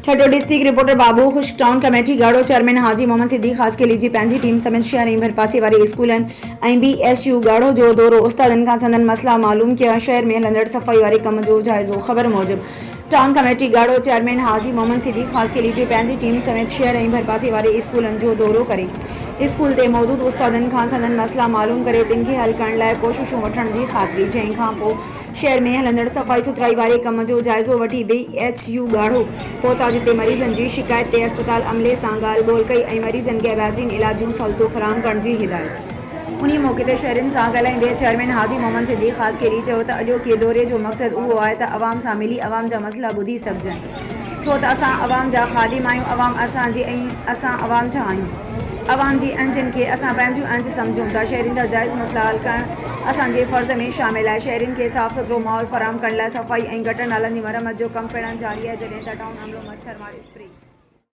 Thatta district reporter Babu Khushk town committee Garho chairman Haji Muhammad Siddique Khaskheli جي پنهنجي team سميت شهر ۽ ڀرپاسي واري اسڪولن ۽ بي ايس يو ڳاڙهو جو دورو استادن کان سندن مسئلا معلوم ڪيا شهر ۾ هلندڙ صفائي واري ڪم جو جائزو خبر موجب town committee Garho chairman Haji Muhammad Siddique Khaskheli جي پنهنجي ٽيم سميت شهر ۽ ڀرپاسي واري اسڪولن جو دورو ڪري اسڪول تي موجود استادن کان سندن مسئلا معلوم ڪري تن کي حل ڪرڻ لاء ڪوششون وٺڻ جي خاطري جنهن کان پوء شهر ۾ هلندڙ صفائي سٿرائي واري ڪم جو جائزو وٺي بي ايڇ يو ڳاڙهو پهتا جتي مريضن جي شڪايت تي اسپتال عملي سان ڳالهه ٻولهه ڪئي ۽ مريضن کي بهترين علاج جون سهولتون فراهم ڪرڻ جي هدايت. انهي موقعي تي شهرين سان ڳالهائيندي چيئرمين حاجي محمد صديق خاصخيلي چيو ته اڄوڪي دوري جو مقصد اهو آهي ته عوام سان ملي عوام جا مسئلا ٻڌي سگهجن ڇو ته اسان عوام جا خادم آهيون عوام اسان جي ۽ اسان عوام جا آهيون عوام جي اهنجن کي اسان پنهنجون اهنج سمجهون ٿا شهرين جا جائز مسئلا حل ڪرڻ اسان جي فرض ۾ شامل آهي شهرين کي صاف سٿرو ماحول فراهم ڪرڻ لاء صفائي ۽ گٽر نالن جي مرمت جو ڪم پڻ جاري آهي جڏهن ته ٽائون عملو مڇر مار اسپري.